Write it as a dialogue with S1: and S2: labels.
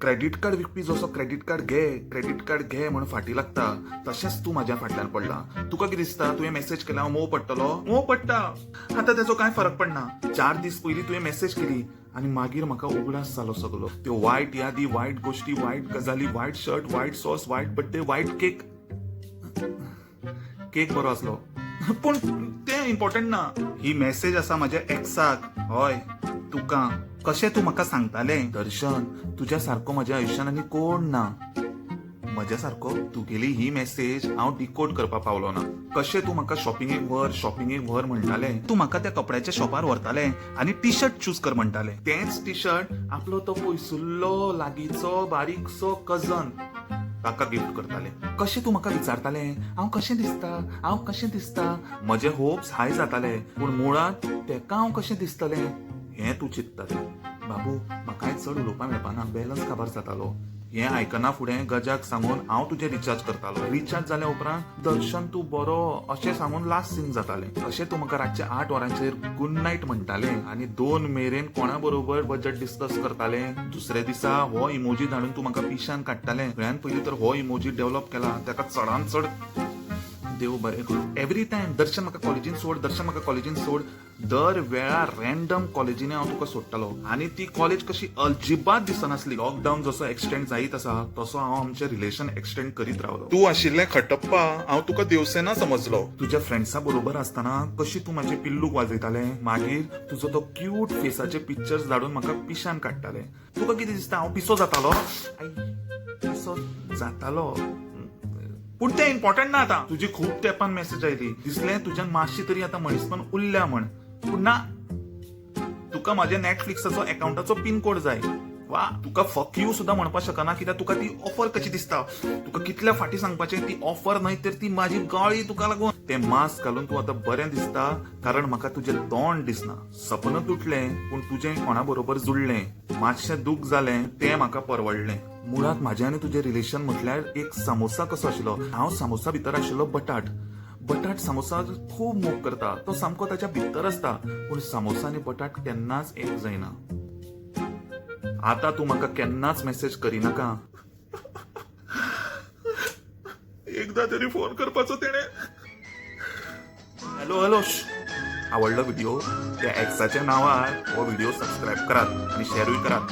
S1: Credit card विकपी जसो credit card घे, क्रेडिट कार्ड घे म्हणून फाटी लागता, तशेंच तूं म्हाज्या फाटल्यान पडला. तुका कितें दिसता, तुवें मेसेज केला हांव मोव पडटलो? मोव पडटा. आतां तेजो कांय फरक पडना. 4 दीस पयलीं तुवें मेसेज केली आनी मागीर म्हाका उगडास जालो सगलो. त्यो वायट यादी, वायट गोश्टी, वायट गजाली, white shirt, white sauce, white birthday, white cake. Cake बरो आसलो पूण तें इम्पॉर्टंट ना. ही मेसेज आसा म्हाज्या एक्साक. हय, तुका कशें तूं म्हाका सांगतालें, दर्शन तुज्या सारको म्हज्या आयुश्यान आनी कोण ना, म्हज्या सारको. तुगेली ही मेसेज हांव डिकोड करपा पावलो ना. कशें तूं म्हाका शॉपिंगेक व्हर, शॉपिंगेक व्हर म्हणटालें. तूं म्हाका त्या कपड्याच्या शॉपार व्हरतालें आनी टी शर्ट चूज कर म्हणटालें. तेंच टी शर्ट आपलो तो पयसुल्लो लागींचो बारीकसो कजन ताका गिफ्ट करताले. कशें तूं म्हाका विचारतालें हांव कशें दिसता, हांव कशें दिसता. म्हजे होप्स हाय जाताले, पूण मुळांत तेका हांव कशें दिसतलें हें तूं चिंततालें. बाबू, म्हाकाय चड उलोवपाक मेळपाना, बॅलन्स काबार जातालो. हें आयकना फुडें गजाक सांगून हांव तुजें रिचार्ज करतालो. रिचार्ज जाल्या उपरांत दर्शन तूं बरो अशें सांगून लास्ट सीन जातालें. अशें तूं म्हाका रातचे 8 वरांचेर गुड नायट म्हणटालें आनी 2 मेरेन कोणा बरोबर बजट डिस्कस करतालें. दुसऱ्या दिसा हो इमोजी धाडून तूं म्हाका पिशान काडटालें. सगळ्यान पयलीं तर हो इमोजी डेव्हलप केला, ताका चडान चड देव बरें करूं. एवरी टायम दर्शन म्हाका कॉलेजीन सोड, दर्शन म्हाका कॉलेजीन सोड. दर वेळा रॅन्डम कॉलेजीनी हांव तुका सोडटालो आनी ती कॉलेज कशी अजिबात दिसनासली. लॉकडावन जसो एक्सटेंड जायत आसा तसो हांव आमचें रिलेशन एक्सटेंड करीत रावलो. तूं आशिल्लें खटप्पा, हांव तुका देवसेना समजलो. तुज्या फ्रेंड्सा बरोबर आसतना कशी तूं म्हाजे पिल्लूक वाजयतालें, मागीर तुजो तो क्यूट फेसाचे पिक्चर्स धाडून म्हाका पिशान काडटालें. तुका कितें दिसता, हांव पिसो जातालो? पिसो जातालो, पूण तें इम्पॉर्टंट ना. आतां तुजी खूब तेंपान मेसेज आयली, दिसलें तुज्यान मातशी तरी आतां मनीसपण उरल्या म्हण, पूण ना. तुका म्हाज्या नॅटफ्लिक्साचो एकाउंटाचो पिन कोड जाय. वा, तुका फक you सुद्दां म्हणपाक शकना, कित्याक तुका ती ऑफर कशी दिसता. तुका कितल्या फाटी सांगपाचें, ती ऑफर न्हय तर ती म्हाजी गाळी तुका लागून. तें मास्क घालून तूं आतां बरें दिसता, कारण म्हाका तुजें तोंड दिसना. सपन तुटलें पूण तुजें कोणा बरोबर जुडलें. मातशें दूख जालें तें म्हाका परवडलें. मुळांत म्हाजें आनी तुजें रिलेशन म्हटल्यार एक सामोसा कसो आशिल्लो. हांव सामोसा भितर आशिल्लो बटाट. बटाट सामोसा खूब मोग करता, तो सामको ताच्या भितर आसता, पूण सामोसा आनी बटाट केन्नाच एक जायना. आतां तूं म्हाका केन्नाच मेसेज करिनाका. एकदा तरी फोन करपाचो तेणें. हॅलो हॅलो, आवडलो व्हिडिओ? त्या एक्साच्या नांवार हो व्हिडिओ सबस्क्रायब करात आनी शेअरूय करात.